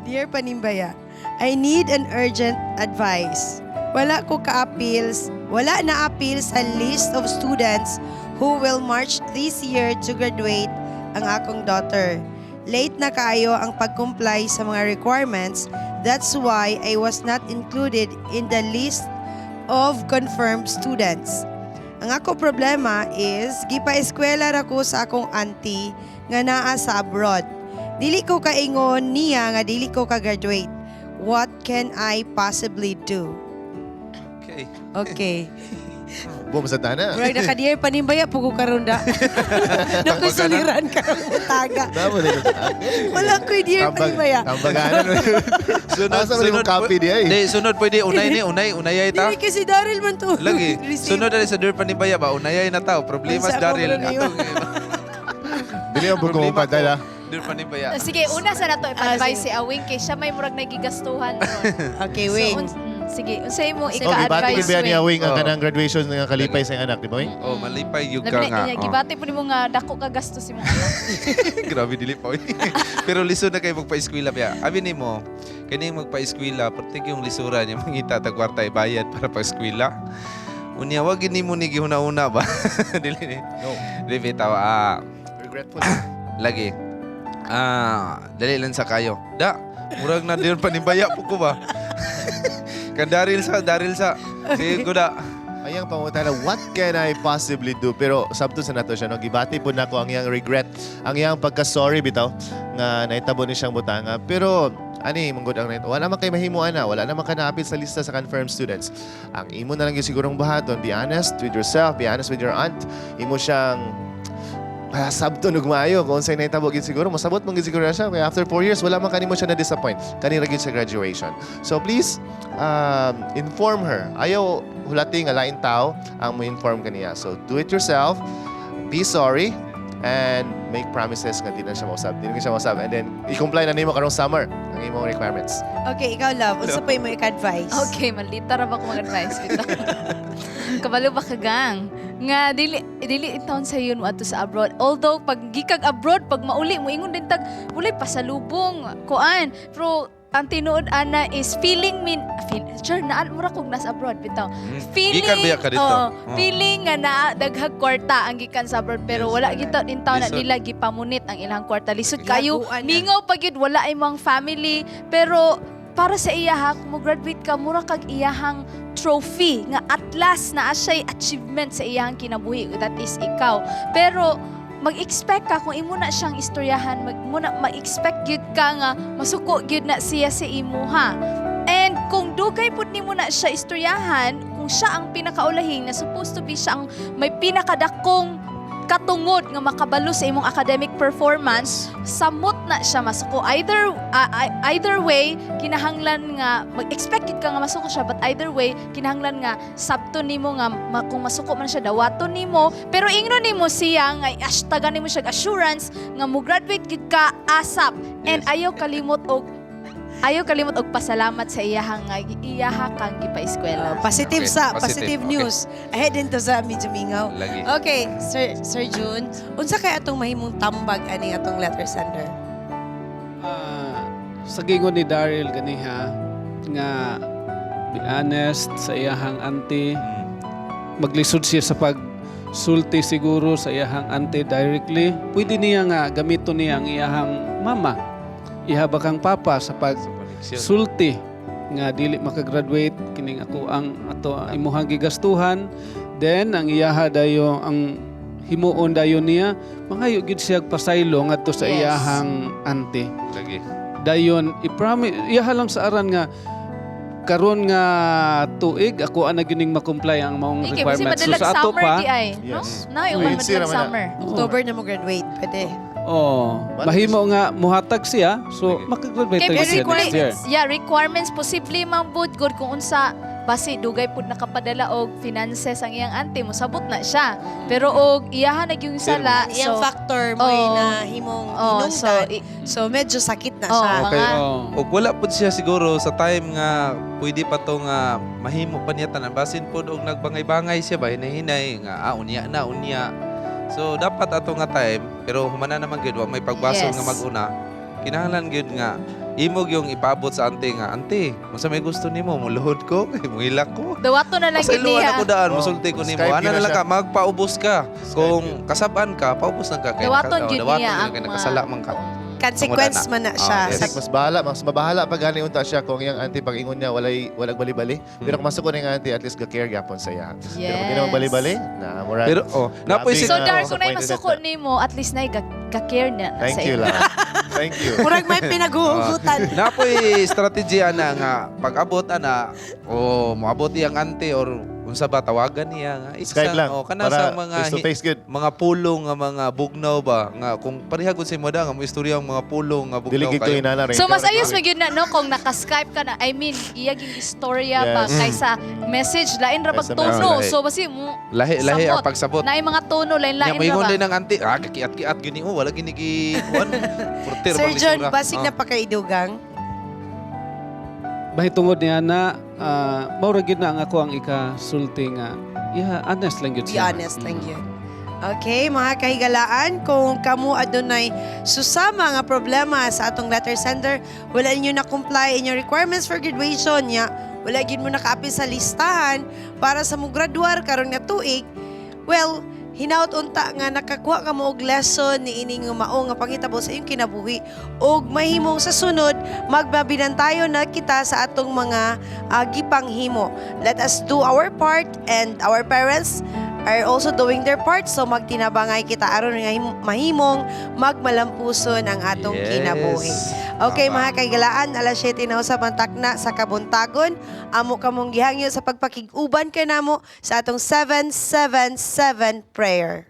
Dear Panimbaya, I need an urgent advice. Wala ko ka-appeals, wala na appeal sa list of students who will march this year to graduate ang akong daughter. Late na kaayo ang pag-comply sa mga requirements. That's why I was not included in the list of confirmed students. Ang ako problema is gipa-eskwela ra ko sa akong auntie nga naa sa abroad. Dili ko kaingon niya nga dili ko ka-graduate. What can I possibly do? Okay. Okay. Boom sa tana. Murag naka-Dear Panimbaya po ko karon da. Nakusuliran karon mutaga. Tama na. Wala ko'y Dear Panimbaya. Tambaganan. Sunod, Asa man imong copy di ay? Di, sunod pwede unay ni, unay, unayay ta. Dili kasi Daryl man to. Lagi. Receive. Sunod dali sa Dear Panimbaya ba, unayay na tao. Problema Unsa sa Daryl. akong problema? Atong Dili ang problema pagkumupad ko. dala. Dear Panimbaya. Sige, una sa nato ipa-advise Ah, si Awing kay siya may murag nagigastuhan ron. Okay, So, wait. sige, unsay mo Oh, gibati ika-advise, gid ba ni Wing? Awing ang Oo. kanang graduation nga kalipay sa iyang anak, di ba, Wing? Oh, malipay yung Labi ka na nga. niya, Oh. gibati po nimo nga dako ka gastos imong anak. Grabe dili pa, oy. Pero lisod na kayo magpa-eskwela pa. Abi nimo, kani magpa-eskwela, pertig yung lisura niya mangita tag kwarta ibayad para pa-eskwela. Unya wag gini mo ni gihuna-una ba? Dili ni. No. Dili bitaw ah Regretful. Lagi. Ah, dali lang sa kayo. Da, murag na diyon panimbaya po ko ba? Kan Daryl sa, Daryl sa. Sige ko da. Ayang pangutana, what can I possibly do? Pero sabto sa nato siya, no? Gibati po nako ang iyang regret, ang iyang pagka-sorry bitaw, nga naitabo ni siyang butanga. Pero, ani, manggod ang nito, wala man kay mahimo ana, wala naman ka naapil sa lista sa confirmed students. Ang imo na lang yung sigurong buhaton, be honest with yourself, be honest with your aunt. Imo siyang sabto og maayo kung unsay nahitabo gid siguro mosabot man gid siguro na siya kaya after 4 years wala man kanimo siya na disappoint kanira gid sa graduation. So please inform her. Ayaw hulati nga lain tao ang mo inform kaniya. So do it yourself, be sorry and make promises nga di na siya mausab, di na siya mausab, and then i-comply na nimo karong summer ang imong requirements. Okay, ikaw, love. Unsa pa imo ika-advise? Okay, malita ra ba ko mag-advise bitaw? Kabalo ba ka gang? Nga dili dili taon sa yun mo adto sa abroad. Although pag gikag abroad, pag mauli mo ingon din tag walay pasalubong kuan. Pero ang tinuod ana is feeling min feel, sure naan mo ra kog nasa abroad bitaw. Feeling Gikan ba ka dito? Oo, Oh. feeling nga na daghag kwarta ang gikan sa abroad pero wala gid in town na Lisod. nila gipamunit ang ilang kwarta. Lisod kayo, Laguan na. mingaw pa gyud, wala imong family, pero para sa iya ha, kung mo-graduate ka, mura kag iyahang trophy nga at last na siya'y achievement sa iyahang kinabuhi, that is ikaw. Pero mag-expect ka kung imo na siyang istoryahan, mag, mo na, mag-expect gyud ka nga masuko gyud na siya sa imuha. And kung dugay pud nimo na siya istoryahan, kung siya ang pinakaulahing na supposed to be siya ang may pinakadakong katungod nga makabalo sa imong academic performance, samot na siya masuko. Either way, kinahanglan nga mag-expect gid ka nga masuko siya, but either way kinahanglan nga sabto nimo nga kung masuko man siya, dawaton nimo, pero ingno nimo siya nga hatagan nimo siya og assurance nga mo graduate gid ka ASAP and ayaw kalimot og pasalamat sa iyahang nga iyaha kang gipa-eskwela. Positive Okay, sa positive, positive okay. news. Ahead din to sa medyo mingaw. Lagi. Okay, Sir June, unsa kay atong mahimong tambag ani atong letter sender? Ah, sa gingon ni Daryl ganiha nga be honest sa iyahang auntie. Maglisod siya sa pagsulti siguro sa iyahang auntie directly. Pwede niya nga gamiton niya ang iyahang mama, iha ba kang papa sa pag Sa koneksyon. sulti nga dili makagraduate kining ako ang ato imuhang gigastuhan. Then ang iyaha dayo, ang himuon dayon niya, mangayo gyud siya pasaylo ngadto sa iyahang auntie. Lagi. Dayon i-promise iyaha lang sa aran nga karon nga tuig ako ana gyud ning ma-comply ang maong Iki, kasi requirements. So madalag sa ato summer pa di ay, no? Yes. Na, yung Wait, madalag sira man na. summer. October na mo graduate, pwede. Oh, mahimo nga muhatag siya, so Lagi. makagraduate Kay tayo siya next year. requirements, yeah, requirements posible man pud gud kung unsa basi dugay pud nakapadala og finances ang iyang auntie, mosabot na siya. Pero og iyaha na gyud sala, Iyang so factor mo Oh. na himong oh, so hinungdan. So medyo sakit na Oh, siya. Okay. mga Og wala pud siya siguro sa time nga pwede pa to nga mahimo pa niya tanan, basin pud og nagbangay-bangay siya ba, hinay-hinay nga ah, unya na unya. So dapat ato nga time, pero humana naman gyud, wa may pagbasol nga mag-una, kinahanglan gyud nga Imog yung ipaabot sa ante nga, "Ante, unsa may gusto nimo? Muluhod ko, kay muhilak ko." Dawato na lang gid Pasayloan niya. ako daan, Oh, musulti ko nimo. Skype Ana yun na na lang siya. ka, magpaubos ka. Skype Kung yun. kasab-an ka, paubos lang ka. Kay Dawaton oh, gyud dawaton niya gyud ang kay mga nakasala man ka. Consequence man na siya. Ah, yes. Kasi mas mabahala pag gani unta siya kung iyang auntie pag ingon niya walay walag bali-bali. Pero kung masuko na yung auntie, at least ga-care gyapon sa iya. Pero kung di naman bali-bali, na murag. Pero oh, napoy Grabe si So nga, Dar, kung na'y disappointed masuko na. nimo, at least na'y ga-care na Thank sa you imo. lang. Thank you. Murag may pinaguhugutan. Napoy strategy ana nga pag-abot ana o moabot iyang ante or unsa ba tawagan niya nga isa Skype lang. oh, kana para sa mga face to face good. mga pulong nga mga bugnaw ba nga kung pareha gud sa imo da nga mo istorya ang mga pulong nga Dili bugnaw gid ko kayo. inana rin. So mas ayos man gyud na no kung naka-Skype ka na. I mean, iya ging istorya pa kaysa message lain ra pag Kaysa tono. message. So basi mo Lahi lahi ang Sabot. pagsabot. naay mga tono Nya lain-lain ra moingon ba. din ang ante, ah, kakiat-kiat gini oh, wala gini gi kuan. Porter Sir bang John, lisura. basig Ah. na pakaidugang. Mahitungod niya na mao ra gyud na ang ako ang ikasulti nga yeah, honest lang gyud Be siya. honest lang yun. Okay, mga kahigalaan, kung kamo adunay susama nga problema sa atong letter sender, wala ninyo na-comply in your requirements for graduation niya, wala gyud mo nakaapil sa listahan para sa mo graduar karon nga tuig, well, hinaut unta nga nakakuha ka mo og lesson ni ining mao nga pangitabo sa iyong kinabuhi ug mahimong sa sunod magbabinantayo na kita sa atong mga gipanghimo. Let us do our part and our parents are also doing their part, so magtinabangay kita aron nga mahimong magmalampuson ang atong kinabuhi. Okay, Tama. mga kaigalaan, alas 7 na usab ang takna sa kabuntagon. Amo kamong gihangyo sa pagpakig-uban kanamo sa atong 777 prayer.